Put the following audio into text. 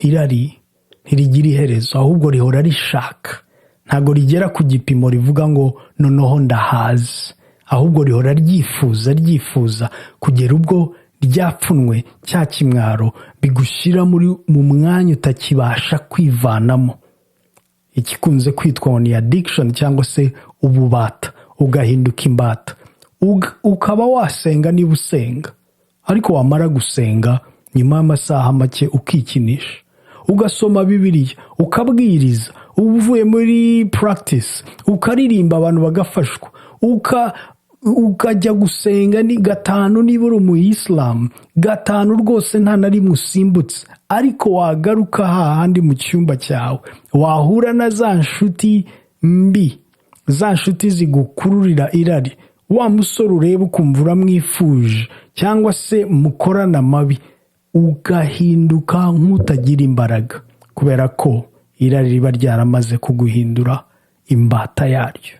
Irari ntirigira iherezo, ahubwo rihora rishaka. Ntabwo rigera ku gipimo rivuga ngo noneho ndahaze, ahubwo rihora ryifuza, ryifuza, kugera ubwo ryapfunwe cya kimwaro bigushyira muri mu mwanya utakibasha kwivanamo, ikikunze kwitwa ngo ni addiction cyangwa se ububata, ugahinduka imbata. Ukaba wasenga niba usenga, ariko wamara gusenga nyuma y'amasaha make ukikinisha, ugasoma Bibiliya, ukabwiriza, uba uvuye muri practice, ukaririmba abantu bagafashwa, ukajya gusenga ni gatanu niba uri umuyisilamu, gatanu rwose nta na rimwe usimbutse, ariko wagaruka hahandi mu cyumba cyawe, wahura na za nshuti mbi, za nshuti zigukururira irari, wa musore ureba ukumva uramwifuje cyangwa se mukorana amabi, ugahinduka nk'utagira imbaraga, kubera ko irari riba ryaramaze kuguhindura imbata yaryo.